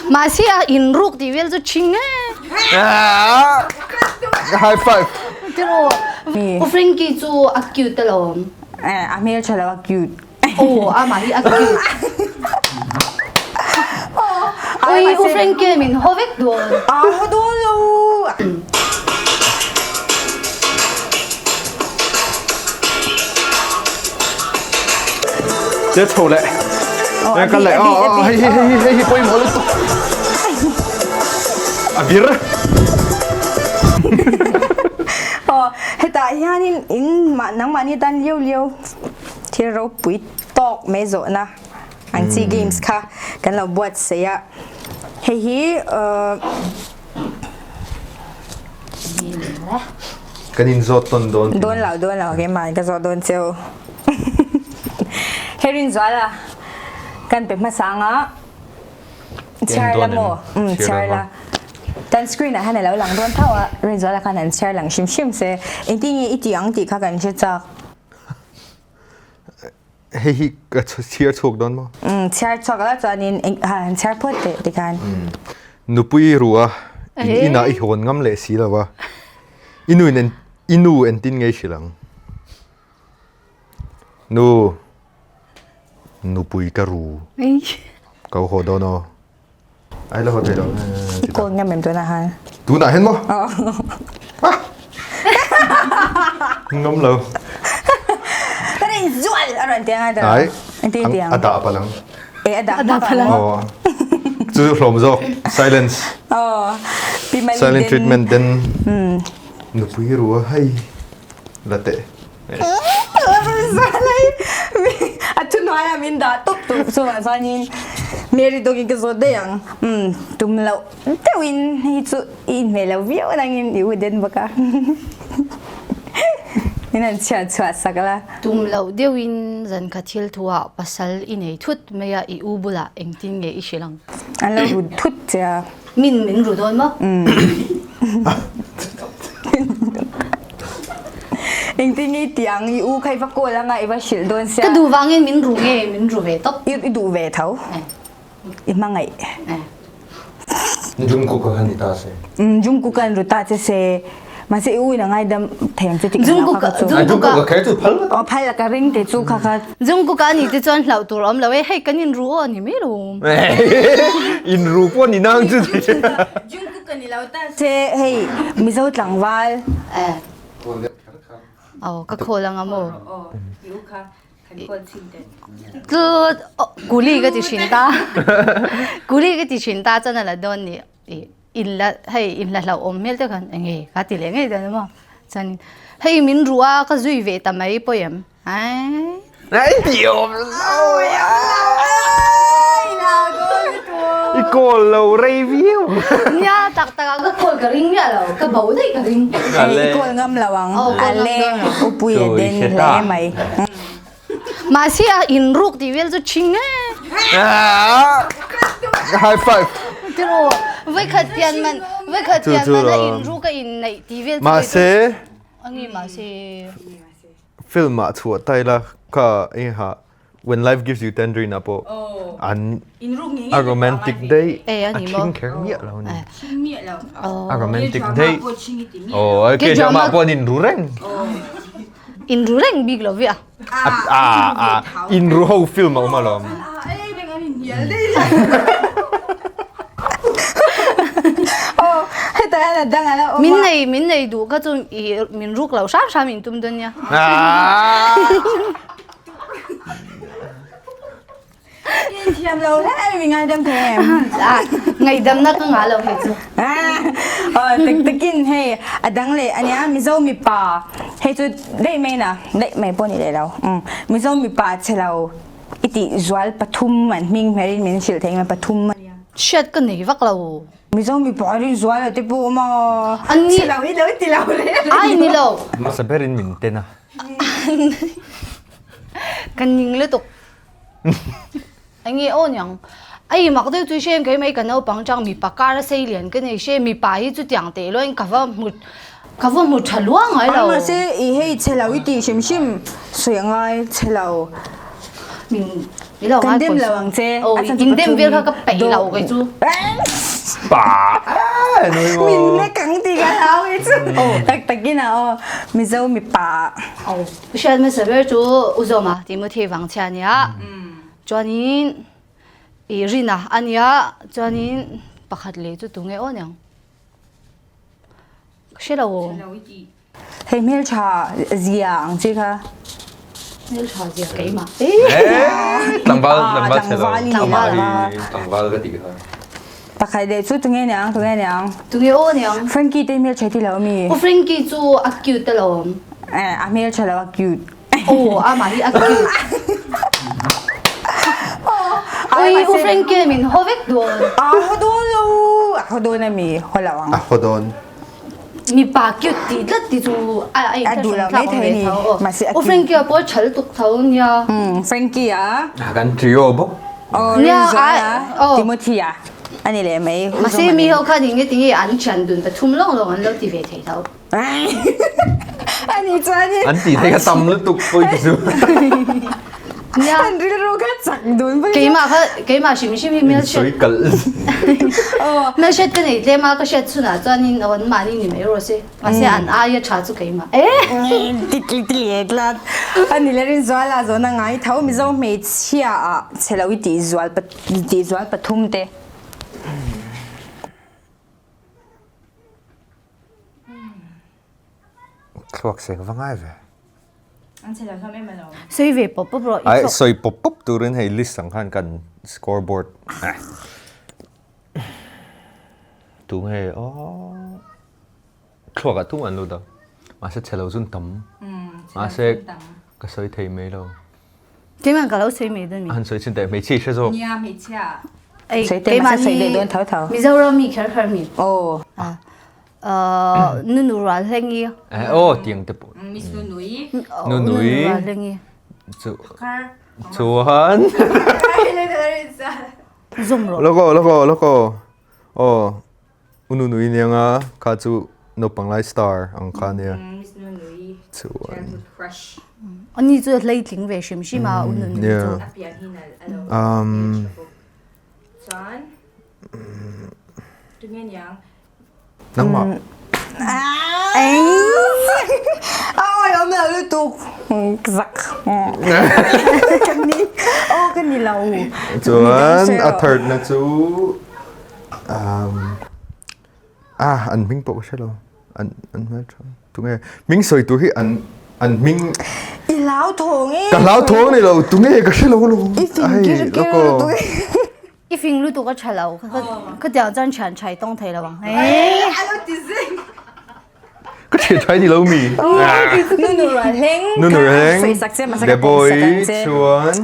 Mahse a in ruk tih vel chu ṭhing e. High five. Tiraw. U Frankie chu a cute alawm. A hmelṭha lo a cute. Aw amah hi a cute. Ui U Frankie min haw vek dawn. A haw dawn lo. Che chho leh. Kal leh. Hei hei hei hei hi pawimawh lutuk. A vir. Aw hetah hianin in nangmahni tan liau liau thil ropui tawk mai zawhna ang chi games kha kan lo buatsaih a. Hei hi Kan in zawt tawn dawn. Dawn lo dawn lo keimah in ka zawt dawn cheu. Hei Rinzuala kan pe hmasa anga chhiar la maw? Um chhiar la. Kan screen ah hian a lo lang dawn tho a Rinzuala khan han chhiar lang hrim hrim se engtin nge i tih ang tih kha kan hre chak. Hei hi ka chhiar chhuak dawn maw? Um, chhiar chhuak la chuanin han chhiar phawt teh tikhan. Nupui rua in inah i hawn ngam leh si lo a. I nu in i nu entin ngei hrilh ang. Nu, nupui ka ru. Ka haw dawn aw. Ai la haw thei lo. I kawl ngam em tunah han? Tunah hian maw? Ah! Ngam lo. Tara in zual a rawn tiang a tara. Ai. Ti tiang. A dah palang. E a dah palang. Oh. Chu chu hlawm zawk. Silence. Oh. Pi mali Silent treatment den. Nupui rua hei. La teh. A thuhnuaiah min dah tawp tawp chuan chuanin Mary dawkin ka zawt daih ang. Um tum loh deuhin hei chu i inhmeh lo viau nangin i u den bawk a. Min han chhiat chhuah sak la. Tum loh deuhin zan kha thil thuah pasal i nei thut mai a i u bulah engtin nge i hrilh ang? An lo ru thut che a. Min min ru dawn maw? Engtin nge i tih ang? I u kha i va call anga i va hrilh dawn sia. Ka duh vangin min ru nge min ru ve tawp. I duh ve tho. I hmangaih. Jungkook a khan ni ta se. Jungkook an ru ta che se. Mahse i u in a ngaidam thei ang che tih ka hlau kha ka chu. Jungkook a kher chu phal Aw phal ka ring te chu kha kha. Jungkook a ni te chuan hlauh tur awm lo e. Hei kan in ru aw a ni mai lo. In ru pawh ni nang chu ti. Jungkook ka ni lo ta se hei Mizo tlangval. Eh. Aw ka khawl anga maw. Aw i u kha kan kawl chin te. Tlut kuli ka ti thin ta. Kuli ka ti thin ta chuan a la dawn ni. In la hei in la hlauh awm hmel te khan enge ka ti leh ngei dawn maw. Chuan hei min ruh a ka zui ve ta mai pawh em. Ai. Ai ti awm lo. I call lo rei viau. Nia tak tak a ka call ka ring miah lo ka bo daih ka ring. I call ngam lo ang. A leng upui a den hle mai. Mahse a in ruk tih vel chu ṭhing e. High five. Tiraw voikhat pian man voikhat pian man a in ruk a in neih tih vel chu. Mahse. Ani mahse. Film ah chhuah ta ila kha eng ha When Life Gives You Tangerine ah pawh an a romantic daih a ṭhing kher miah lo ni. A romantic daih. Aw K drama pawh an in ru reng. In ru reng bik lo vi a. A a in ru ho film a awm alawm. Min nei min nei duh kha chu i min ruk lo hram hram in tum dawn nia. Thiam lo hle mi ngaidam thei em? Ngaidamna ka ngah lo hei chu. Tak takin hei a dang leh ania Mizo mipa hei chu daih mai na daih mai pawh ni leh lo. Mizo mipa che lo i tih zual pathum an hming hmerin min hrilh thei nge pathum ania. Hriat ka nei vak lo. Mizo mipa rin zual a te pawh awm a. An ni Che lo hi lo ti lo le. Ai ni lo. Hmasa berin min ten a. Ka ning lutuk. Enge aw niang. Ai mak deuh chu hre kei mai ka naupang chang mipa kar a sei lian ka nei hre mipa hi chu tiang teh loin ka va hmu ka va hmu tha lua ngai lo. Mahse i hei chhe lo i tih hrim hrim sawi a ngai chhe lo. Min. Kan dem lo ang che. Oh, in dem vel kha ka peih lo kei chu. Pa. Min ne kang ti ka hlau i chu. Tak takin a aw Mizo mipa. Oh, hriat hmasa ber chu Uzawma Timothy Vangchhia ania. Chuanin i Rina ania. Chuanin pakhat leh chu tunge aw niang. Ka hre lo. Hei hmeltha zia ang chi kha. Hmeltha zia keimah. Tlangval tlangval chhe lo. Tlangval tlangval ka ti kha. Pakhat leh chu tunge niang tunge niang. Tunge aw niang. Frankie te hmeltha ti lo mi. U Frankie chu a cute alawm. Eh a hmeltha lo a cute. Aw amah hi a cute. Ui u Frankie min haw vek dawn. A haw dawn lo. A haw dawn ami haw lo ang. A haw dawn. Mipa cute tih tlat ti chu a a A duh lo mai thei ni. Mahse a U Frankie pawh a chal tuk tho nia. Frankie a. Kan trio bawk. Aw Rinzuala Timothy a ani leh mai. Mahse mi ho khan eng nge tinge an thian dun pathum lawng lawng an lo ti ve thei tho. Ani chuan An tih thei kha tam lutuk pawi ti chu. Nia. An rilru kha chak dun pawi. Keimah kha keimah hrim hrim hi hmelhriat. Sawi kalh. Hmelhriat ka nei tlem a ka hriat chhunah chuanin aw an mahni ni mai rawh se. Mahse an aia tha chu keimah. Tik ti leh tlat. Ani le Rinzuala zawhna ngai tho Mizo hmeichhia ah chhelo i tih zual tih zual pathum te. Thluak seng va ngai ve. An chhe lo hlawm em alo. Sawi ve pawp pawp rawh. Ai sawi pawp pawp turin hei list ang khan kan scoreboard. Tu nge aw thluak ah tum an lut a. Mahse chhe lo chun tam. Mahse ka sawi thei mai lo. Keimah ka lo sawi mai dawn mi. Han sawi chin teh hmeichhia i hre zawk. Nia hmeichhia. Ei Sawi teh keimah mahse sawi leh hi dawn tho tho. Mizoram mi kher kher mi. Aw. Nunu rual hleng i. Eh aw tiang te pawh. Miss Nunui. Nunui. Rual hleng i. Chu chuan. Zum rawh. Loko loko loko. Aw U Nunui nia nga kha chu naupang lai star ang kha nia. Miss Nunui. Chuan. Childhood crush. Ani chu hleitling ve hrim hrim a U Nunui chu. A pian hi nalh a lo. Chuan. Tunge niang? Nangmah. Awi awm lo lutuk. Zak. Ka ni. Aw ka ni lo. Chuan a third na chu ah an hming pawh ka hre lo. An an hmel tha. Tunge hming sawi tur hi an an hming I hlau thawng e. Ka hlau thawng ni lo. Tunge ka hre lo lo. I fing kir kir lutuk. I fing lutuk a tha lo. Ka tiang chuan thian thai tawng thei lo ang. A lo ti zing. Ka thian thai ni lo mi. Nunu rual hleng. Nunu hleng. Sawi sak che masa ka pawm sak ang che. Chuan.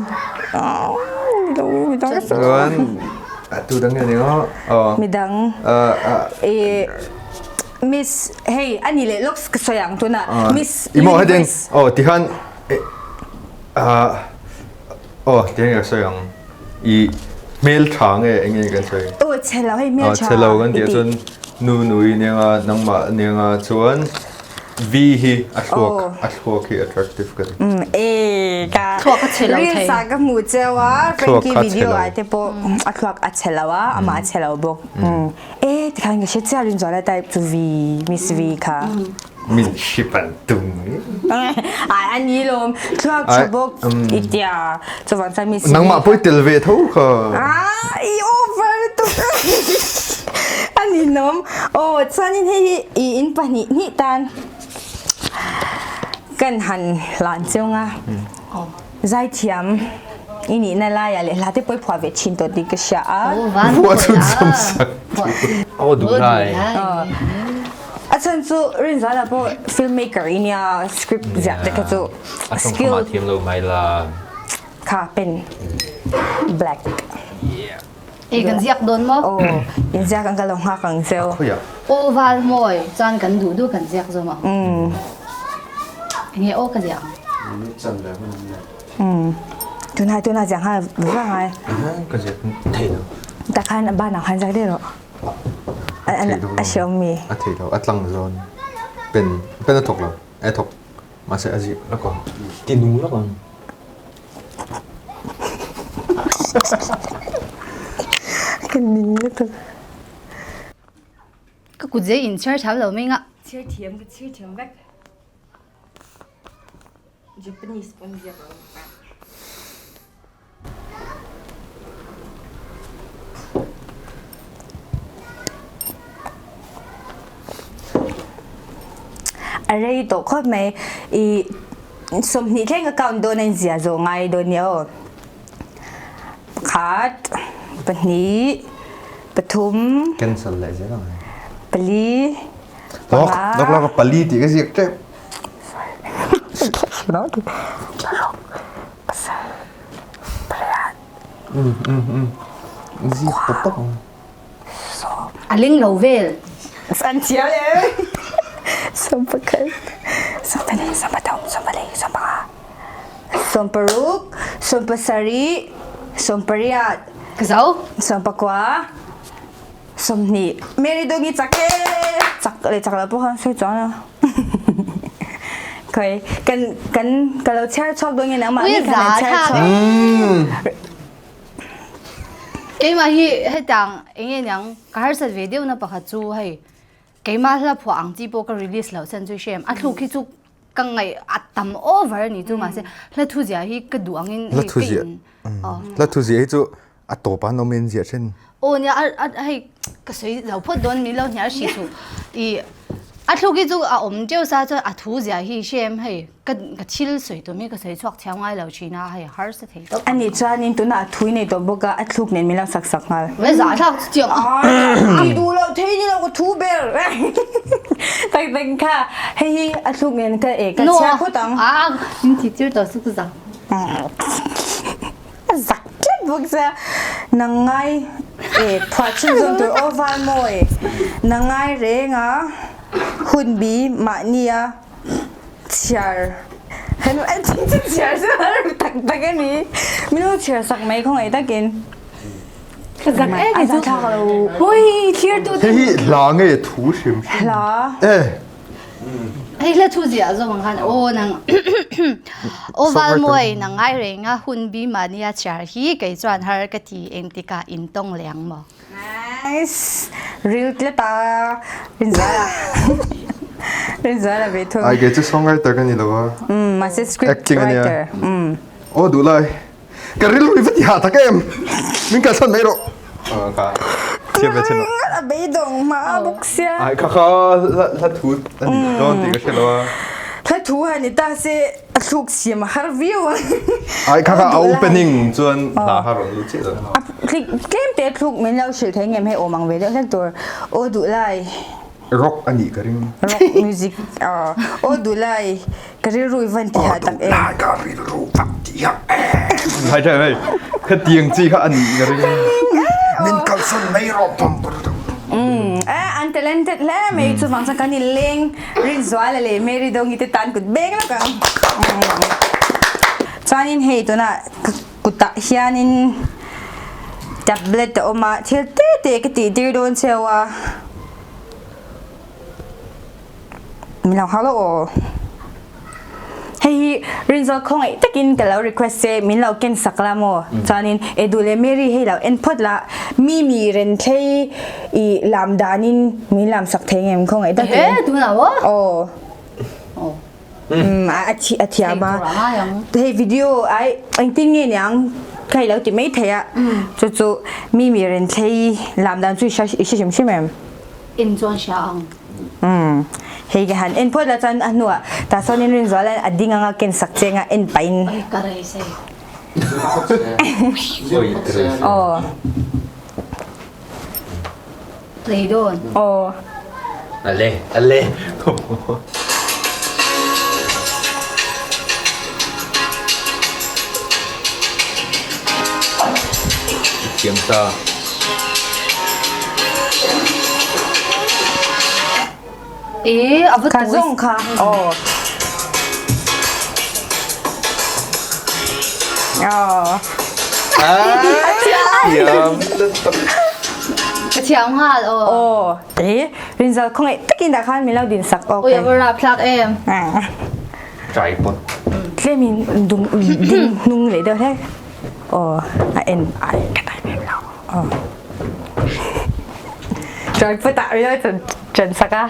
Chuan. Tu dang nge ni aw. Midang. E Miss hei ani leh lawk ka sawi ang tuna Miss Universe. Oh tihan oh tihan ka sawi ang. I hmel tha nge eng nge kan sawi? Aw chhe lo hei hmel tha. Chhe lo kan tih ahcun nu nui nianga nangmah nianga chuan V hi a thluak a thluak hi attractive ka ti. E ka thluak a chhe lo thei. Reels ah ka hmuh cheu a Frankie video ah te pawh a thluak a chhe lo a amah a chhe lo bawk. E tikhan ka hre chiah Rinzuala type chu V Miss V kha. Min hip an tum Ai an ni lawm thluak tha bawk i tia chuvang chuan mi Nangmah pawh i tel ve tho kha. Ah i over tuk a ninawm. Aw chuanin hei hi i in pahnih hnih tan kan han hlan chiang a. Zaithiam i nihna laiah leh hla te pawh i phuah ve thin tawh tih ka hria a. Phuah chu cham sak. Aw duh lai. A chhan chu Rinzuala pawh filmmaker i nia script ziah te kha chu A tawngkam ah thiam lo mai la. Kha pen black. Ei kan ziak dawn maw? Aw in ziak ang ka lo nghak ang cheu. Aw val mawi chuan kan duh duh kan ziak zawm ang. Enge aw ka ziak ang? Tunah tunah ziak nghal vang ai. Ka ziak thei lo. Takhan banah khan ziak daih rawh. A hre awm mi? A thei lo, a tlang zawn. Pen pen a thawk lo, a thawk. Mahse a ziak lawk ang. Ti nung lawk ang. Ka ning lutuk. Ka kut zei in chhiar thiam lo mai nga. Chhiar thiam ka chhiar thiam vek. Japanese pawn ziak lo. A rei tawh khawp mai. I 20 thleng ka count dawn a inzia zawh ngai dawn nia aw. Pakhat, pahnih, pathum, Cancel leh zel ang. Pali, Lawk, lawk lawk pali tih ka ziak tep. Ziak tawp tawp ang. A ling lo vel. An thiam em? Sawmpakhat, sawmpahnih, sawmpathum, sawmpali, sawmpanga, sawmparuk, sawmpasarih, sawmpariat, Ka zo. Sawmpakua, 20. Mary Dongi chak e! Chak leh chak lo pawh khan sawi chuang lo. Khoi kan kan ka lo chhiar chhuak dawn nge nangmah ni khan an chhiar chhuak. Keimah hi hetang enge niang ka harsat ve deuh na pakhat chu hei keimah hla phuah ang chi pawh ka release loh chan chu hre em a thluk hi chu ka ngaih a tam over a ni chu mahse hla thu zia hi ka duh angin hla thu zia hla thu zia hi chu A tawp an awm in ziah thin. Aw nia a a hei ka sawi lo phawt dawn min lo hnial hrih suh. I a thluk hi chu a awm teuh sa chuan a thu zia hi hre em hei ka ka thil sawi tum hi ka sawi chhuak thiam ngai lo thin a hei harsa thei tawp. Ani chuanin tunah a thui nei tawh bawk a a thluk nen min lo sak sak nghal. Mai zah thlak chu chiang a. Ti duh loh thei ni lo ka thu ber. Tak tak kha hei hi a thluk nen ka e ka chhiar phawt ang. A min ti tir tawh chu ka zak. A zak tlat bawk che. Nang ngai e phuah chhun zawm tur aw val mawi. Nang ngai reng a hun bi mahni a chhiar han a chhiar chu har tak tak a ni. Min lo chhiar sak mai khawngaih takin. Ka zak em A zahthlak lo. Hui thlir tu Hei hi hla nge thu hrim hrim. Hla. Eh. Hei hla thu ziah zawk ang khan aw nang aw val mawi nang ngai reng a hun bi mahnia chhiar hi kei chuan har ka ti engtikah in tawng leh ang maw. Nice. Ril tlat a Rinzuala. Rinzuala ve thung. Ai kei chu songwriter ka ni lo a. Mm, mahse script Acting a nia. writer. Mm. Aw duh lai. Ka rilru i va ti hah tak em! Min kalsan mai rawh. Ka thiam ve chin lo. A beidawng hma bawk sia. Ai kha kha hla thu a ni dawn tih ka hre lo a. Hla thu han ni ta se a thluk siam a har viau a. Ai kha kha a opening chuan hla kha rawn lut chiah lo. A tlem te thluk min lo hrilh thei ngem hei awm ang ve deuh hlek tur. Aw duh lai. Rock a nih ka ring. Rock music aw duh lai ka rilru i van ti hah tak em. Aw duh lai ka rilru van ti hah em. Hai tha hei khatiang chi kha a nih ka ring. Min kalsan mai rawh pam pam. Eh an talented hle mai chuvang chuan kan inleng Rinzuala leh Mary Dongi te tan kut beng lawk ang. Chuanin hei tunah kutah hianin tablet a awm a thil te te ka tih tir dawn cheu a min lo hau lo aw hei hi rinzawl khawngaih takin ka lo request che min lo ken sak la maw chuanin e duh leh Mary hei lo en phawt la mi mi ren thlei i lam danin min lam sak thei ngem khawngaih takin Ehe tunah maw aw a a thiam a hei video ai engtin nge niang ka i lo ti mai thei a chu chu mi mi ren thlei lam dan chu i hre hrim hrim em en chuan hria ang hei ka han en phawt la chuan a hnuah tah sawn in rinzual a ding anga ken sak cheng a en pahin ka rei sei aw Play dawn. Aw. Ale, ale. Thiam ta. E, a va Kha zawng kha. Aw. Aw. Thiam. Ka thiam nghal aw. Aw. E, Rinzal khawngaih takin dah khan min lo din sak awk. Ui, a va rapthlak em. Tripod. Tlemin dum ding hnung leh deuh hlek. Aw a en ai ka tai lem lo. Aw. Tripod ah ilo chan sak a.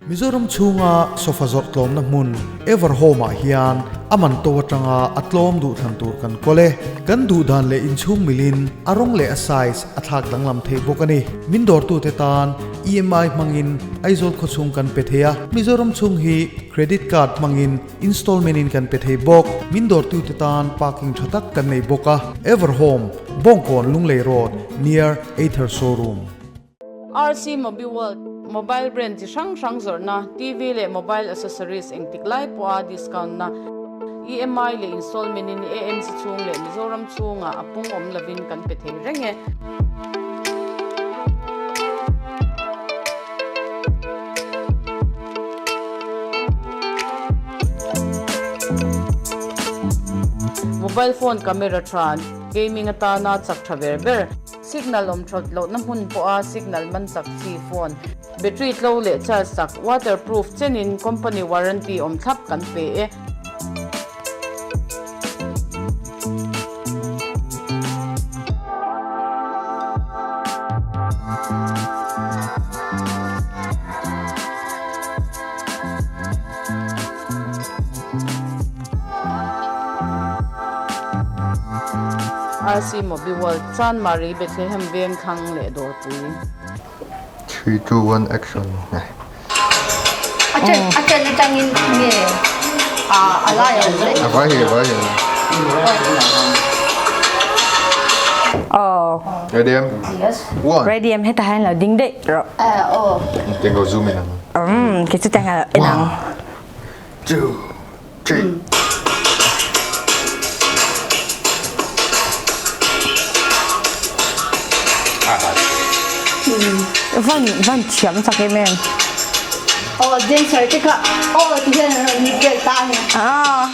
Mizoram chhunga sofa zawrh tlawmna hmun Everhome ah hian a man to atanga a tlawm duh thlan tur kan kawl e. Kan duh dan leh inchhung milin a rawng leh a size a thlak danglam theih bawk a ni. Min dawrtute tan EMI hmangin Aizawl khawchhung kan pe thei a, Mizoram chhung hi Credit Card hmangin Installment in kan pe thei bawk. Min dawrtute tan parking tha tak kan nei bawk a. Everhome, Bawngkawn Lunglei Road, near Ather Showroom. RC Mobiworld, Mobile brand chi hrang hrang zawrhna, TV leh mobile accessories engtik lai pawha discount na, EMI leh installment in AMC chhung leh Mizoram chhungah a pung awm lovin kan pe thei reng e. Mobile phone camera tha, gaming atana chak tha ber ber. Signal awm that lohna hmun pawha signal man chak chi phone, battery tlo leh charge chak, waterproof chenin company warranty awm thlap kan pe e. RC Mobiworld, Chanmari, Bethlehem veng thlang leh Dawrpui. 3, 2, 1, action. A chen a chen atangin nge a a lai a awm daih. A vai hi a vai hi. Oh. Ready em? Yes. One. Ready em hetah hian lo ding daih rawh. Eh aw. Tiang ko zoom in ang. Um, kei chu tiang en ang. 2, 3. Van van thiam chak em em. Aw dancer te kha aw ti hian an rawn nit vel ta a ni. Ah.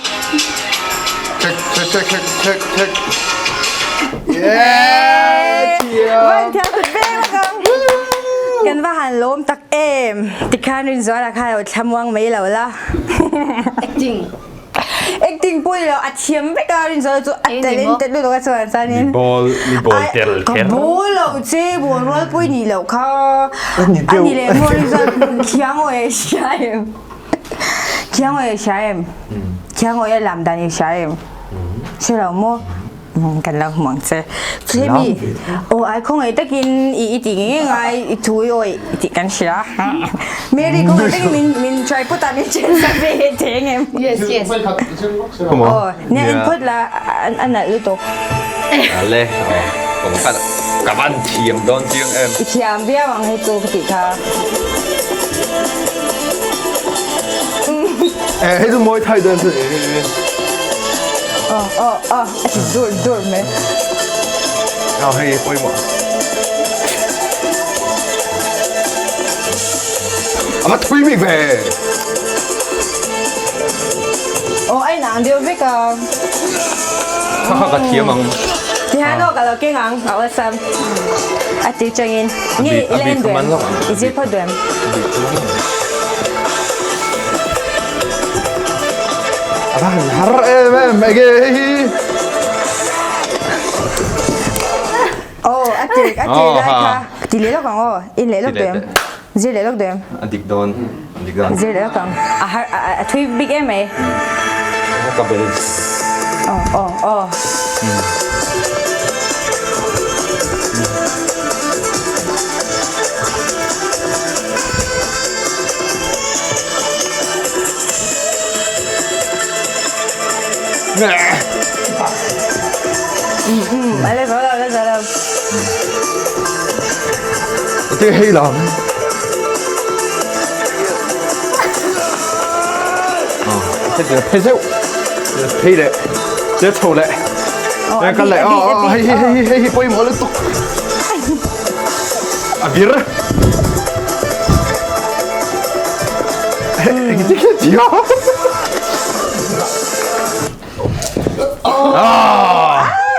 Check check check check check check. Yeah! Thiam. Van thiam kut vek ang. Kan va han lawm tak em. Tikhan Rinzuala kha lo thlamuang mai lo la. Acting. Acting pawh ni lo a thiam vek a Rinzuala chu a talented lutuk a chuan chuanin. Mi ball mi ball tel kher. Ka ball lo che ball rual pawh i nih loh kha. A ni deuh. A ni leh maw Rinzuala khiang awi a hria em. Khiang awi a hria em. Khiang awi a lam dan i hria em. Hre lo maw. Kan lo hmu ang che. Chemi, aw ai khawngaih takin i i tih ngei ngai i thu i awih i tih kan hria. Mary khawngaih takin min min tripod ah min chen sak ve he thei ang em? Yes, yes. Aw, nia en phawt la a nalh lutuk. Ale, aw, ka ka van thiam dawn chiang em. I thiam viau ang hei chu ka tih kha. Eh, hei chu Muay Thai dance a ni. Aw, aw, aw. A ti dur dur mai. Aw hei pawimawh. A va thui bik ve. Aw a inang deuh vek a. Kha kha ka thiam ang. Tihian aw ka lo keng ang a awlsam. A ti changin. Nge i la en duh em? I zir phawt duh em? A va han har em em enge hei hi. Aw a ti a ti lai kha ti leh lawk ang aw in leh lawk duh em? Zir leh lawk duh em? A dik dawn a dik dawn. Zir leh lawk ang a har a thui bik em mai. Ka bel. Aw aw aw. A la zo lo, a la zo lo. Ti hei lam. Thế thì phê deuh. Phê leh. Thế chho leh. Kal leh. Hei hei hei hei hei pawimawh lutuk. A vir. Engtin nge ti a?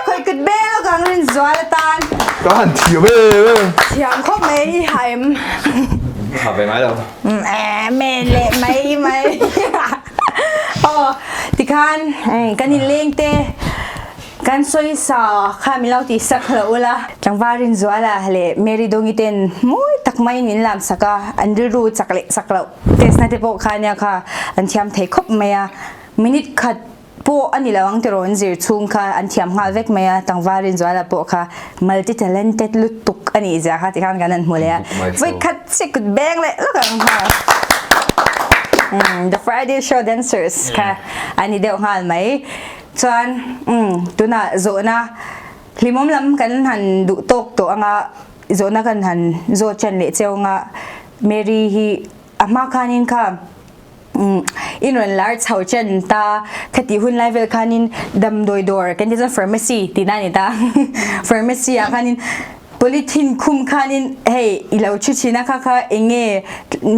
Khoi kut bel ka ang rin zual atan. Ka han thiam em em. Thiam khawp mai i haim. Ha ve ngai lo. Men leh mai mai. Aw tikhan kan inleng te kan sawisa kha min lo tih sak hlauh ula. Tlangval Rinzuala leh Mary Dawngi ten mawi tak maiin min lam sak a, an rilru chak leh chak loh test na te pawh kha ania kha an thiam thei khawp mai a. Minute khat pawh a ni lo ang tiraw an zir chhung kha an thiam nghal vek mai a, tlangval Rinzuala pawh kha multi talented lutuk a nih zia kha tikhan kan han hmu leh a, vawi khat chiah kut beng leh lawk ang nghal. The Friday Show dancers kha a ni deuh nghal mai. Chuan tunah zawhna hlimawm lam kan han duh tawk tawh anga zawhna kan han zawt ṭan leh cheu anga Mary hi a hma khanin kha In rawn lar chho chen ta khati hun lai vel khanin damdawi dawr kan ti chuan pharmacy tihna a ni ta pharmacy ah khanin polythene khum khanin hei i lo thu thin a kha kha eng nge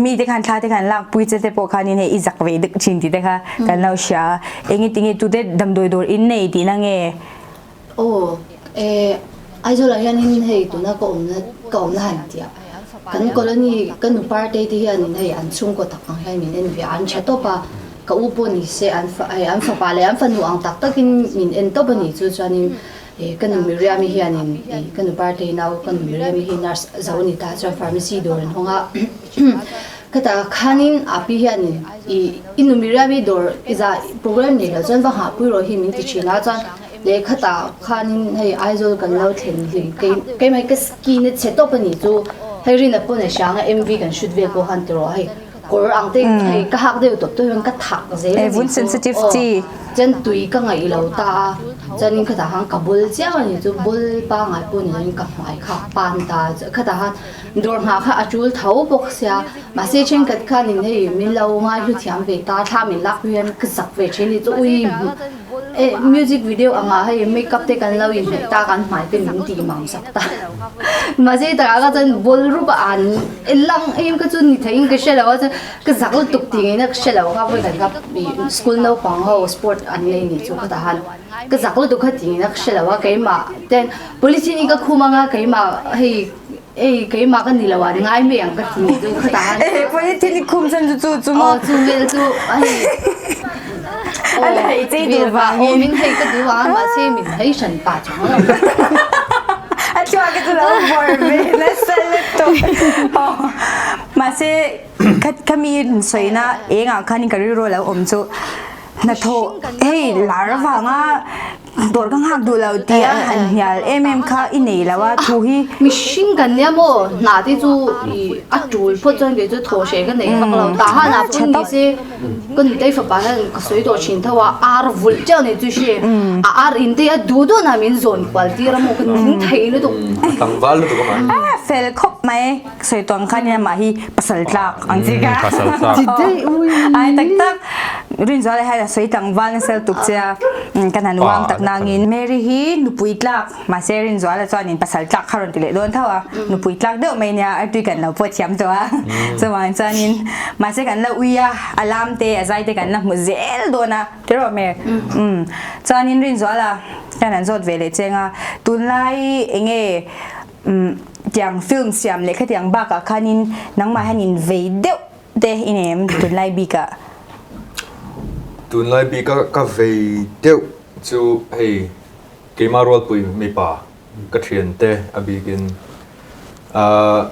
mi te khan thla te khan lak pui che te pawh khanin hei i zak ve deuh thin tih te kha kan lo hria a eng nge tinge tute damdawi dawr in nei tihna nge Aw e Aizawl ah hianin hei tuna ka awmna ka awmna han tih ah kan colony ka nu partei te hianin hei an chhungkaw tak ang hian min en ve a an tha tawp a ka u pawh ni se an fa hei an fapa leh an fanu ang tak takin min en tawp a ni chu chuanin e ka nu Miriam-i hianin e ka nu partei nau ka nu Miriam-i hi nurse zo a ni ta chuan pharmacy dawr an hawng a Khata khanin api hianin i i nu Miriam-i dawr i za program nei lo chuan va nghahpui rawh hi min ti thin a chuan leh khata khanin hei Aizawl kan lo thlen hlim kei keimah hi ka skin a chhe tawp a nih chu hei Rina pawn a hrang a M_V kan shoot vel pawh khan ti rawh hei kawr ang te hei ka hak deuh tawp tawp hian ka thak zel a nih chu aw chuan tui ka ngaih lo ta a chuanin khatah khan ka bul chiam a nih chu bul pangngai pawh ni lovin ka hmai kha a pan ta khatah khan Dawr nghah kha a tul tho bawk sia, mahse thenkhat khanin hei min lo ngaihlu thiam ve ta, thla min lak hian ka zak ve thin ni chu ui eh music video angah hei makeup te kan lo inhmeh ta kan hmai te min tih mam sak ta mahse takah kha chuan ball rup a an lang em kha chu ni theihin ka hre lo a chuan ka zak lutuk tih ngei na ka hre lo kha vawi khat kha school naupang ho sport an nei ni chu khatah han ka zak lutuk kha tih ngei na ka hre lo a keimah ten polythene in ka khum anga keimah hei Ei keimah ka ni lo a ngai mai ang ka ti chu khatah khan. Eh polythene khum chan chu chu chu maw. Aw chu vel chu hei. An hei chei duh vangin. Aw min hei ka duh vang mahse min hei hran pah chu ang lo. A chuak chu lo bawr ve nasa lutuk. Mahse khami sawina engah khanin ka rilru a lo awm chu hnathawh hei lar avanga Dawr ka nghak duh lo tih a han hnial em em kha i nei lo a thu hi. Mihring kan nia maw hna te chu i a tul phawt chuan kei chu thaw hreh ka nei vak lo tah han ah pawh ni se ka nutei fapa hian ka sawi tawh thin tho a ar vulh teuh nei chu hre a ar in te a duh duh na min zawn kual tir a maw ka ning thei lutuk. Tlangval lutuk a mah. A fel khawp mai sawi tawh ang khan amah hi pasal tlak ang chi kha. Pasal tlak. Ai tak tak Rinzuala hian a sawi tlangval nasa lutuk che a kan han uang tak nangin Mary hi nupui tlak mahse Rinzuala chuanin pasal tlak kha rawn ti leh dawn tho a nupui tlak deuh mai nia artui kan lo pawh thiam tawh a chuvang chuanin mahse kan la ui a a lam te a zai te kan la hmu zel dawn a tiraw Mer chuanin Rinzuala kan han zawt ve leh cheng a tunlai enge tiang film siam leh khatiang bakah khanin nangmah hianin vei deuh te i nei em tunlai bikah? Tunlai bika ka vei deuh chu hei keimah rualpui mipa ka thian te a bikin ahh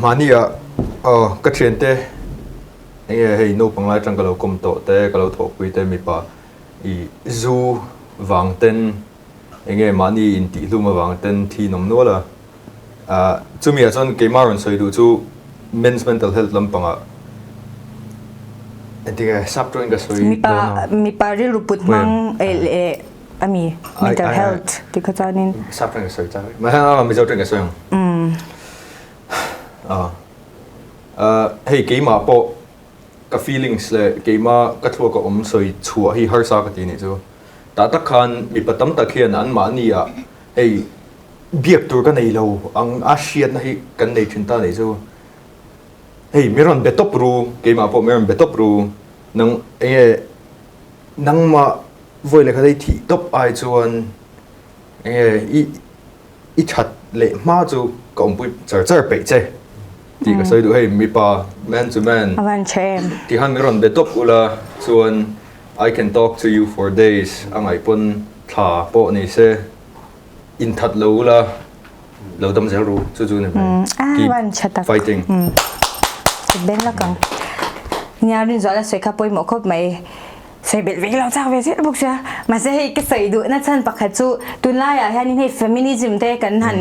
mahni ah aw ka thian te enge hei naupang lai atang ka lo kawm tawh te ka lo thawhpui te mipa ih zu vang ten. Enge mahni intihhlum avang ten thi in awm nual a. Chumi ah chuan keimah rawn sawi duh chu men's mental health lampangah engtinge sap tawngin ka sawi dawn a. Mipa rilru put hmang leh ami mental health tih kha chuanin. Sap tawngin ka sawi chak a, Mizo tawngin ka sawi ang. Hei keimah pawh ka feelings leh keimah ka thluak a awm sawi chhuah hi harsa ka ti nih chu. Tah tak khan mipa tam tak hian anmahni ah hei biak tur ka nei lo ang a hriatna hi kan nei thin ta nih chu. Hei mi rawn be tawp ru, keimah pawh mi rawn be tawp ru, nang enge nangmah vawi leh khat hei thih tawp ai chuan enge i I that leh hma chu ka awmpui char char peih che tih ka sawi duh hei mipa man to man A van tha em. Ti khan min rawn be tawp ula chuan I can talk to you for days a ngaih pawn thla pawh ni se in that lo ula lo dam zel ru chu chu ni mai keep fighting. Ben lak ang. Nia Rinzuala sawi kha pawimawh khawp mai. Sawi belh ve lo chak ve zel bawk sia. Mahse hei ka sawi duhna chhan pakhat chu tunlaiah hianin hei feminism te kan han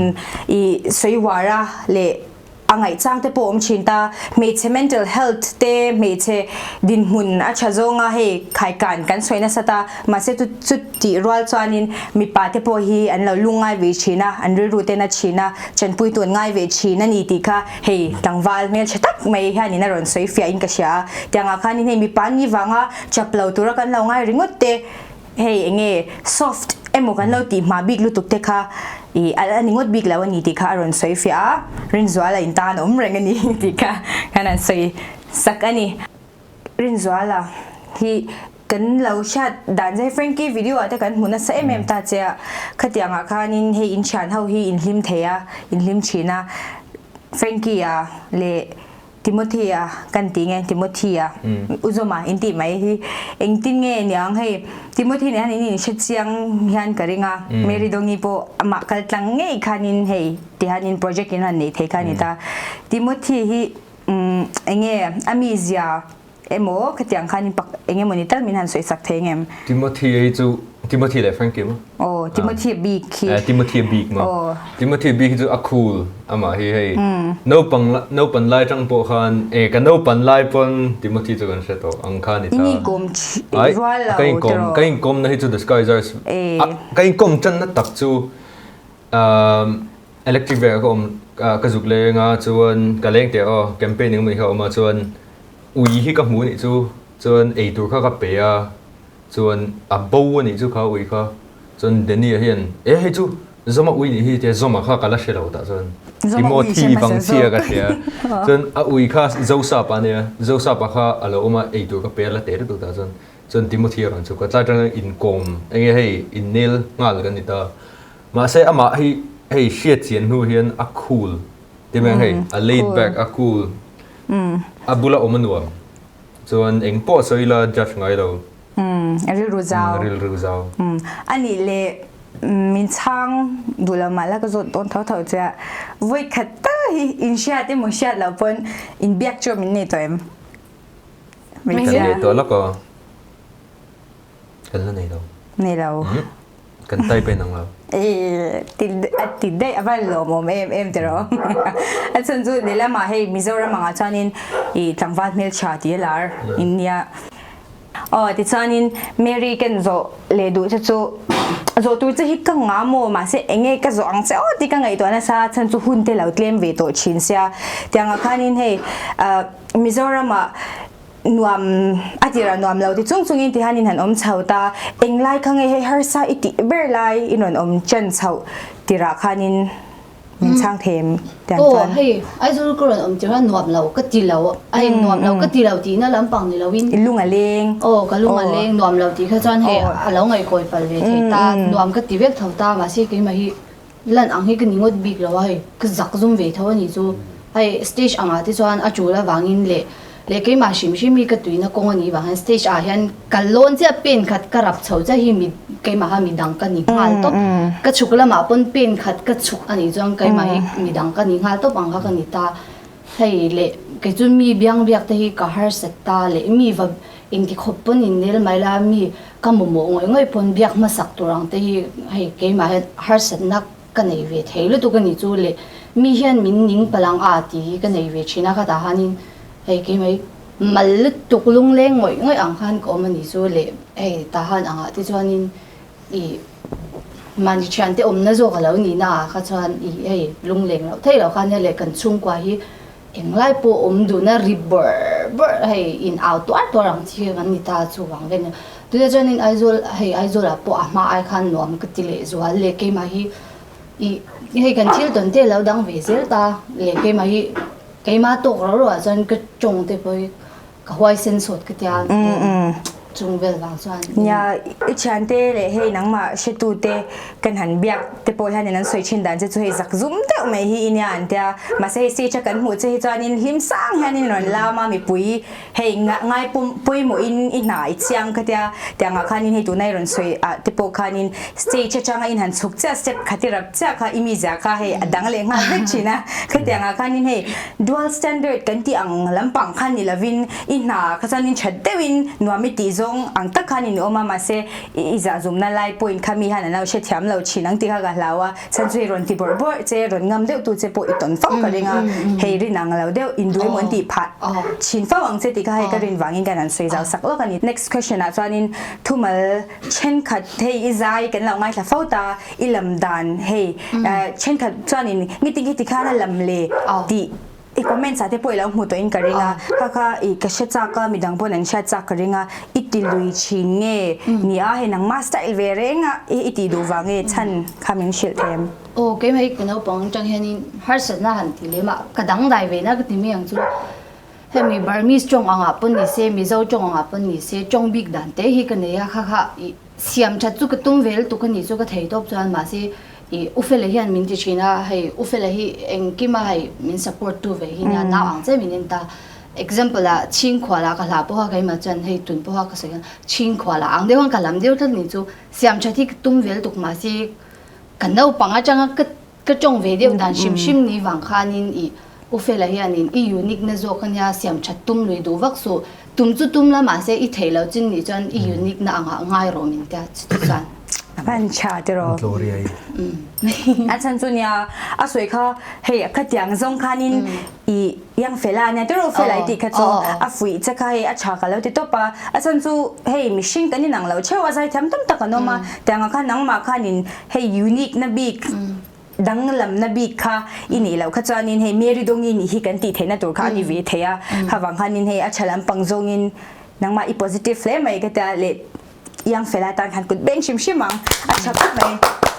i sawi uar a leh a ngaihchang te pawh awm thin ta. Hmeichhe mental health te hmeichhe dinhmun a tha zawnga hei khaikan kan sawi nasa ta. Mahse chu chutih rual chuanin mipa te pawh hi an lo lungngai ve thin a, an rilru ten a thin a, chanpuitu an ngai ve thin a ni tih kha hei tlangval hmeltha tak mai hianin a rawn sawi fiahin ka hria a. Tiangah khanin hei mipa ni vanga chap lo tura kan lo ngai ringawt te hei enge soft emaw kan lo tih hma bik lutuk te kha ih a ni ngawt bik lo a ni tih kha a rawn sawi fiah a, Rinzuala in tan a awm reng a ni tih kha kan han sawi sak a ni. Rinzuala hi kan lo hriat dan che hei Frankie video ah te kan hmu nasa em em ta che a, khatiangah khanin hei in thian ho hi in hlim thei a, in hlim thin a, Frankie-a leh Timothy-a kan tih nge Timothy-a U Zawma in tih mai hi engtin nge niang hei Timothy nen hian in inhre chiang hian ka ring a Mary Dongi pawh amah kal tlang ngei khanin hei tihianin project in han nei thei kha a ni ta Timothy hi enge a mizia emaw khatiang khan pak eng emaw ni tal min han sawi sak thei ngem? Timothy hi chu Timothy leh Frankie maw? Aw Timothy bik hi. Eh Timothy bik maw? Aw. Timothy bik hi chu a cool amah hi hei naupang naupan lai tang pawh khan eh ka naupan lai pawn Timothy chu kan hre tawh ang kha ni ta. In inkawm rual lo ka inkawm ka inkawm na hi chu the Skyzars ka inkawm tan na tak chu electric bag ka awm ka zuk leng a chuan ka leng teh aw campaign engemaw ni kha a awm a chuan Ui hi ka hmu anih chu, chuan eitur kha ka pe a, chuan a bo anih chu kha ui kha, chuan Danny-a hian e hei chu Zawma ui nih hi tia Zawma kha ka la hre lo tah chuan Timothy Vangchhia ka hria, chuan a ui kha Zosapa a nia, Zosapa kha a lo awm a eitur ka pe a la teh lutuk tah chuan, chuan Timothy a rawn chhuk a, tlai atang inkawm enge hei innel nghal kan ni ta, mahse amah hi hei hriat chian hnu hian a cool. Ti mai hei a laid back a cool a bula awm a nuam chuan eng pawh sawi ila judge ngai lo. A rilru zau. Rilru zau. A nih leh min chhang duh lo mah la ka zawt dawn tho tho che a vawi khat tal hi in hriat emaw hriat loh pawn in biak chu min nei tawh em? Kan nei tawh lawk aw. Kan la nei lo. Nei lo. Kan type in ang lo. Eh, ti a ti daih a van lawmawm em em tiraw. A chhan chu lehlamah hei Mizoram angah chuanin i tlangval hmeltha tih a lar in nia. Aw tichuanin Mary ken zawh leh duh che chu zawh tur che hi ka ngah maw mahse enge ka zawh ang che aw tih ka ngaihtuah nasa chhan chu hun te lo tlem ve tawh thin sia. Tiangah khanin hei Mizoramah Nuam a tirah nuam lo ti chung chungin ti hian in han awm chho ta, englai kha nge hei harsa i tih ber lai in rawn awm chen chhoh tirah khanin min chhang thei em tiang chuan. Aw hei Aizawl ka rawn awm tirah nuam lo ka ti lo a hei nuam lo ka ti lo tihna lampang ni loin. I lung a leng. Aw ka lung a leng nuam lo tih kha chuan hei a lo ngaihkawi pal ve thei ta nuam ka ti vek tho ta mahse keimah hi Lan ang hi ka ni ngawt bik lo a hei ka zak zum ve tho a nih chu hei stage angah te chuan a tul avangin leh leh keimah hrim hrim hi ka tuina kawng a nih vang hian stage ah hian ka lawn chiah pen khat ka rap chho chiah hi mi keimah kha midang ka ni nghal tawp ka chhuk lamah pawn pen khat ka chhuk a nih chuan keimah hi midang ka ni nghal tawp ang kha ka ni ta hei leh kei chu mi biang biak te hi ka harsat ta leh mi va. Inti khawp pawn in nel mai la mi ka mamawh ngawih ngawih pawn biak hmasak tur ang te hi hei keimah hian harsatna ka nei ve thei lutuk a ni chu le mi hian min ning palh ang a tih hi ka nei ve thin a khatah khanin hei keimah hi mal lutuk lungleng ngawih ngawih ang khan ka awm a ni chu le hei tahan angah te chuanin ih mahni thiante awmna zawk a lo nihna ah kha chuan ih hei lungleng loh theih loh khan nia le kan chhungkua hi Englai pawh awm duhna ri bawrh bawrh hei in au tuar tuar ang chi kha kan ni ta chuvang vel nia. Tunah chuanin Aizawl hei Aizawlah pawh a hma ai khan nuam ka ti leh zual leh keimah hi ih hei kan thil tawn te lo dang ve zel ta leh keimah hi keimah tawk rau rauh ah chuan ka tawng te pawh hi Ka huaisen sawt ka tia chung vel vang chuan. Nia, i thiante leh hei nangmah hretute kan han biak te pawh hianin an sawi thin dan che chu hei zak zum deuh mai hi i nia an tia. Mahse hei stage a kan hmuh che hi chuanin hlim sang hianin rawn lam a mipui hei ngai pawimawhin i hna i chiang ka tia. Tiangah khanin hei tuna i rawn sawi ah te pawh khanin stage atanga in han chhuk chiah step khat i rap chiah kha i mizia kha hei a dang leh nghal vek thin a. Khatiangah khanin hei Dual standard kan tih ang lampang khan ni lovin i hna kha chuan in that deuhin nuam i tih zawng ang tak khan in awm a, mahse i zahzumna lai pawhin kha mi hian an lo hrethiam lo thin ang tih kha ka hlau a, chhan chu hei rawn ti bawrh bawrh che, rawn ngam deuh tu che pawh i tawn fo ka ring a, hei rin ang lo deuh in duh emaw an tih phah thin fo ang che tih kha hei ka rin vangin kan han sawi zau sak lawk a ni. Next question ah chuanin thumal thenkhat hei i zai kan lo ngaithla fo ta, I lam dan hei thenkhat chuanin meeting hi tikhan a lam le tih i comments ah te pawh i lo hmu tawh in ka ring a, kha kha i ka hre chak a midang pawn an hriat chak ka ring a, i ti lui thin nge ni a hei nangmah style ve reng a i tih duh vang nge chhan kha min hrilh thei em? Aw keimah hi ka naupang atang hianin harsatna han ti lem a, ka dangdai ve na ka ti mai ang chu hemi Burmese tawng angah pawn ni se Mizo tawng angah pawn ni se tawng bik dan te hi ka nei a kha kha i Siam that chu ka tum ve lutuk a nih chu ka thei tawp chuan mahse ih U Fela hian min ti thin a, hei U Fela hi engkima hei min support tu ve hi nia nau ang che min en ta. Example ah Chhingkhuala ka hla pawha keimah chuan hei tun pawha ka sawi hian Chhingkhuala ang deuh khan ka lam deuh tlat nih chu siam that hi ka tum ve lutuk mahse ka naupang atanga ka Ka tawng ve deuh dan hrim hrim ni vang khanin i U Fela hianin i unique na zawk ania siam that tum lui duh vak suh. Tum chu tum la mahse i theih loh chin nih chuan i unique na angah ngai rawh min tia chuti chuan. A van tha tiraw. Gloria i. A chhan chu nia a sawi kha hei khatiang zawng khanin i iang Fela ania tiraw Fela i tih kha chu a fuih che kha hei a tha ka lo ti tawp a. A chhan chu hei mihring kan inang lo theuh a zaithiam tam tak an awm a tiangah khan nangmah khanin Hei unique na bik danglam na bik kha i nih loh kha chuanin hei Mary Dongi nih hi kan tih theihna tur kha a ni ve thei a, kha vang khanin hei a tha lampang zawngin nangmah i positive hle mai ka tia leh Young fella tan khan kut beng hrim hrim ang a tha khawp mai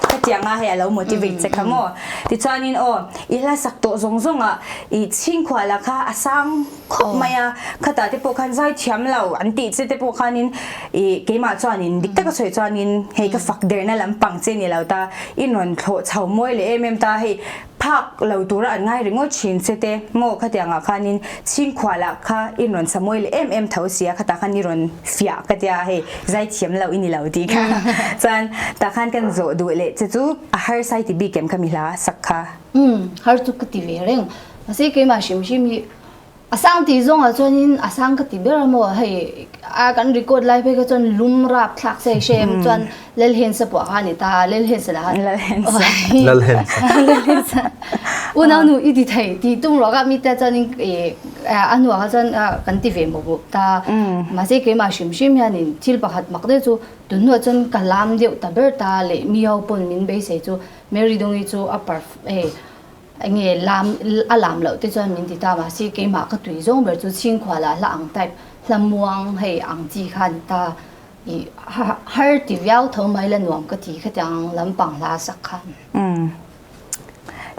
khatianga hei a lo motivate che kha maw. Tichuanin aw i hla sak tawh zawng zawngah i chhingkhuala kha a sang khawp mai a, khatah te pawh khan zai thiam lo an tih che te pawh khanin ih keimah chuanin dik taka sawi chuanin hei ka fak derna lampang che ni lo ta, i rawn thlawh chho mawi leh em em ta hei phak lo tura an ngai ringawt thin che te maw khatiangah khanin chhingkhualah kha i rawn sa mawi leh em em tho sia khatah khan i rawn fiah ka tia hei zai thiam lo i ni lo tih kha chuan tah khan kan zawh duh leh che chu a harsa i ti bik em kha mi hla sak kha. Umm har chu ka ti ve reng mahse keimah hrim hrim hi A sang tih zawngah chuanin a sang ka ti ber a maw hei a kan record lai phei kha chuan lum rap thlak se hre em chuan Lalhensa pawh kha a ni ta Lalhensa lah khan Lalhensa Lalhensa Lalhensa unau nu i ti thei tih tum ruah kha mi te chuanin ih a hnuah kha chuan kan ti ve mawp mawp ta mahse keimah hrim hrim hianin thil pakhat mak deuh chu tun hnuah chuan ka lam deuh ta ber ta leh mi ho pawn min beisei chu Mary Dongi chu a perf hei Enge lam a lam loh te chuan min ti ta mahse keimah ka tui zawng ber chu chhingkhualah hla ang type hla muang hei ang chi kha a ni ta i har ti viau tho mai la nuam ka ti khatiang lampang hla sak khan. Umm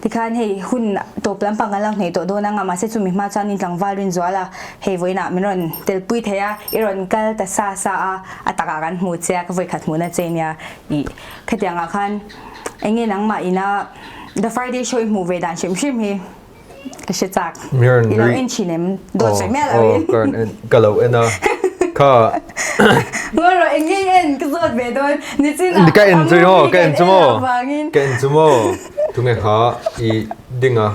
tikhan hei hun tawp lampang kan lo hneih tawh dawn anga mahse chumi hma chuan in tlangval Rinzuala hei vawiinah min rawn telpui thei a i rawn kal ta sa sa a a takah kan hmu che a ka vawikhat hmuhna che nia i khatiangah khan enge nangmah ina The Friday Show i hmuh ve dan hrim hrim hi ka hre chak. I lo en thin em? Dawt sawi miah lo in. Ka rawn en, ka lo en a. Kha. Ngawi rawh eng nge i en ka zawt ve dawn. Nichin ah Ka en chu maw, ka en chu maw. Ka en chu maw. Tunge kha i ding a.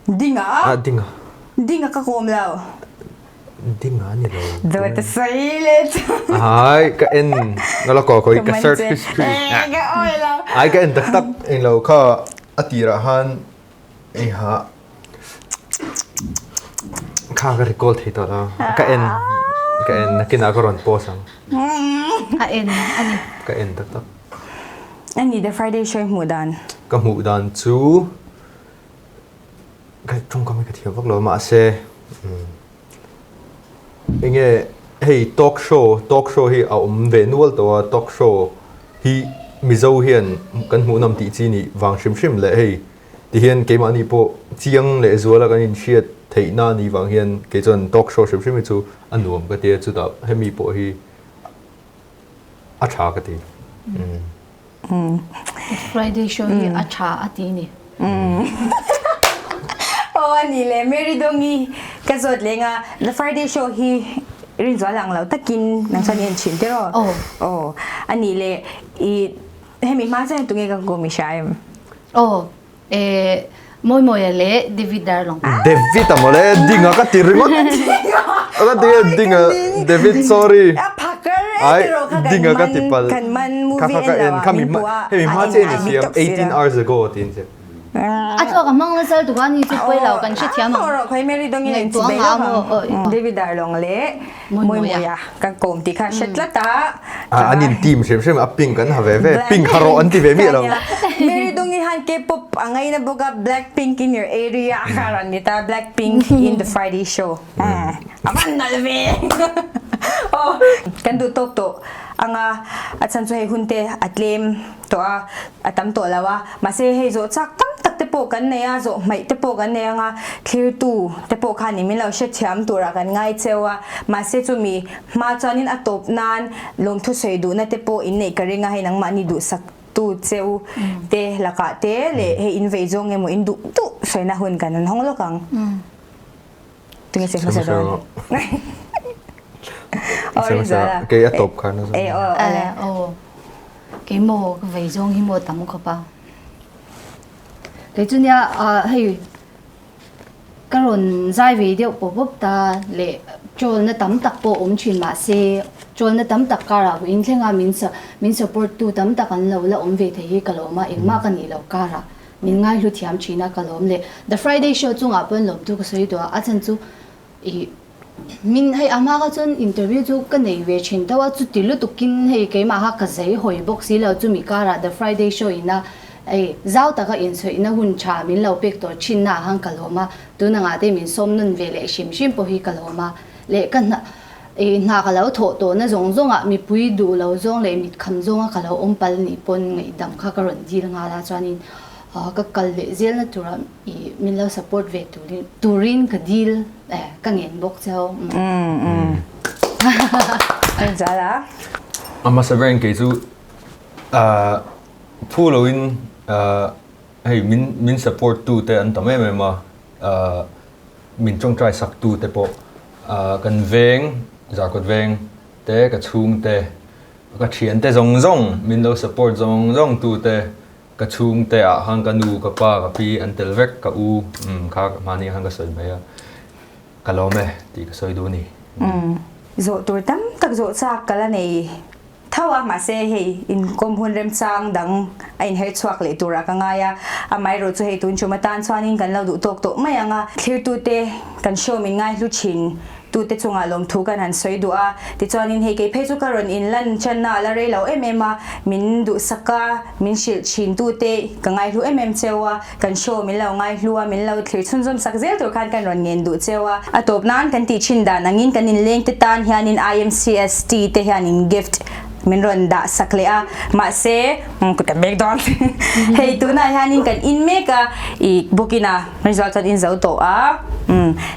Ding a? Ah ding a. Ding a ka kawm lo. Ding a ni lo. Dawt a sawi leh chu. Ai ka en ngala ko koi ka search history. Ka oi lo. Ai ka en tak tak eng lo kha a tirah han ei ha kha ka recall thei tawh lo. Ka en ka en nakinah ka rawn post ang. A en ani. Ka en tak tak. Ani The Friday Show hmuh dan. Ka hmuh dan chu Ka tawngkam hi ka thiam vak lo a mahse enge hei talk show talk show hi a awm ve nual tawh a talk show hi Mizo hian kan hmuhnawm tih chi nih vang hrim hrim leh hei tihian keimahni pawh chiang leh zuala kan inhriat theihna a nih vang hian kei chuan talk show hrim hrim hi chu a nuam ka ti a chutah hemi pawh hi a tha ka ti. Friday show hi a tha a ti ni. Aw a ni le Mary Dongi ka zawt leng a The Friday show hi rinzual ang lo takin nang chuan i en thin tiraw? Aw. Aw a ni le i hemi hma chuan tunge ka kawm i hria em? Aw Eh, Mawimawia leh David Darlong. David a mawle, Dinga ka ti ringawt. Ka ti nge Dinga, David sorry. A phakar e tiro kha kan Dinga ka ti pal. Kan man movie en lo a min pua. Hemi hma che ni siam 18 hours ago tin che. A thawk a hmang nasal tu kha ni chu pawi lo kan hrethiam ang. Ro khoi Mary dongin en chi bai lo. David Darlong leh Mawimawia kan kawm tih kha hre tlat a. An in team hrim hrim a pink an ha ve ve. Pink ha rawh an ti ve miah lo. Mary Dongi han K-pop a ngaina bawk a Blackpink in your area kha rawn ni ta Blackpink in the Friday show. A van nalh ve. Aw kan duh tawk tawh anga a chhan chu hei hun te a tlem tawh a a tam tawh lo a mahse hei zawh chak tam tak te pawh kan nei a zawh hmaih te pawh kan nei anga thlirtu te pawh khan i min lo hrethiam turah kan ngai cheu a mahse chumi hma chuanin a tawp nan lawmthu sawi duhna te pawh in neih ka ring a hei nangmahni duhsak tu cheu te lakah te leh hei in vei zawng emaw in duh duh sawina hun kan an hawng lawk ang. Tunge che hmasa dawn? Aw Rinzuala. Kei a tawp khan a zawng. Eh aw ale. Aw. Kei maw ka vei zawng hi maw tam khawp a. Kei chu nia hei ka rawn zai ve deuh pawp pawp ta leh troll-na tam tak pawh awm thin mahse troll-na tam tak karah vawiin thlenga min min support tu tam tak an lo la awm ve thei hi ka lawm a engmah ka nih loh karah Min ngaihlu thiam thin a ka lawm leh The Friday Show chungah pawn lawmtu ka sawi duh a, a chhan chu ih min hei a hma kha chuan interview chu ka nei ve thin tho a, chuti lutukin hei keimah kha ka zei hawi bawk si lo chumi karah The Friday Show ina hei zau taka inchhuihna hun tha min lo pek tawh thin na ah khan ka lawm a, tun angah te min sawm nun ve leh hrim hrim pawh hi ka lawm a leh ka hna ih hna ka lo thawh tawh na zawng zawngah mipui duh lo zawng leh mitkham zawnga ka lo awm pal nih pawn ngaihdam kha ka rawn dil nghal a chuanin ka kal leh zelna turah ih min lo support ve turin turin ka dil eh ka ngen bawk cheu. A hmasa berin kei chu phu loin hei min min support tu te an tam em em a. Min tawngtai sak tu te pawh kan veng, Zarkawt veng te, ka chhung te, ka thian te zawng zawng min lo support zawng zawng tu te, ka chhung te ah khan ka nu, ka pa, ka pi an tel vek, ka u kha mahni ah khan ka sawi mai a, ka lawm e tih ka sawi duh a ni. Zawh tur tam tak zawh chak ka la nei. Tho a, mahse hei inkawm hun remchang dang a inher chhuak leh turah ka ngai a, amaherawh chu hei tun tum atan chuanin kan lo duh tawk tawh mai ang a, thlirtute kan hrawm in ngaihlu thin tute chungah lawmthu kan han sawi duh a, tichuanin hei kei phei chu ka rawn inlan channa a la rei lo em em a, min duhsak a, min hrilh thin tute ka ngaihlu em em cheu a. Kan show min lo ngaihlu a, min lo thlir chhunzawm sak zel tur khan kan rawn ngen duh cheu a. A tawp nan kan tih thin dan angin kan inleng te tan hianin IMCST te hianin gift min rawn dah sak leh a, mahse kut kan bek dawn. Hei tunah hianin kan in mek a, i booking a result chuan in zo tawh a,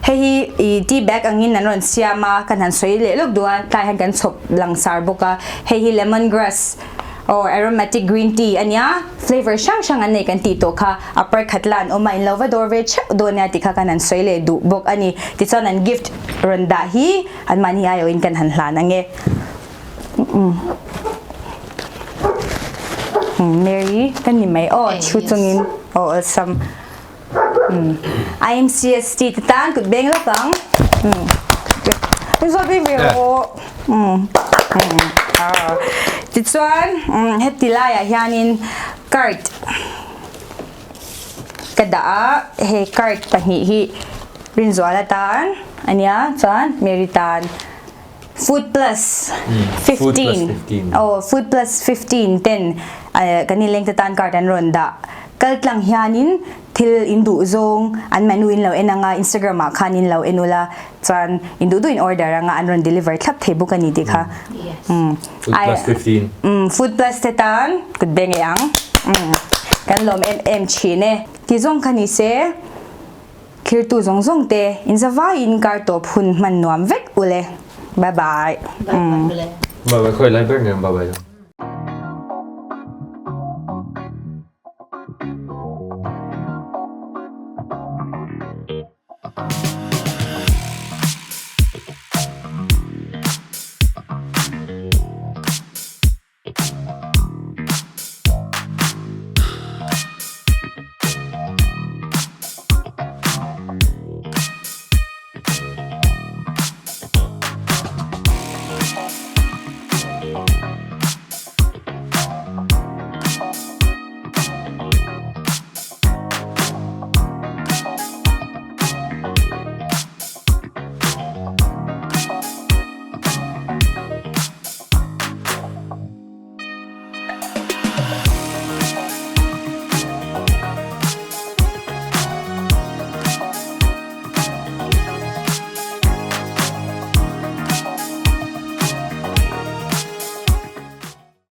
hei hi i tea bag angin an rawn siam a, kan han sawi leh lawk duh a, tlai hian kan chhawp langsar bawk a, hei hi lemon grass. Aw aromatic green tea a nia, flavour hrang hrang an nei kan tih tawh kha, a par khat la an awm a, in lo va dawr ve theuh dawn nia tih kha kan han sawi leh duh bawk a ni. Tichuan an gift rawn dah hi an mahni aiawhin kan han hlan ang e. Mary ka ni mai aw thu chungin aw awlsam. IMCST te tan kut beng lawk ang. Min zawt bik ve rawh. Tichuan heti laiah hianin card ka dah a, hei card pahnih hi Rinzuala tan a nia chuan Mary tan Food Plus 15 aw Food Plus 15 ten kan inleng te tan card an rawn dah kal tlang hianin thil in duh zawng an menu in lo en anga Instagram ah khan in lo en ula chuan in duh duh in order anga an rawn deliver thlap thei bawk a ni tih kha Food Plus 15 Food Plus te tan kut beng ei ang kan lawm em em thin e ti zawng kha ni se. Thirtu zawng zawng te in zavai in kar tawp hun hman nuam vek ule. Bye bye. Bye bye ule. Bye bye khawi lai ber nge bye bye.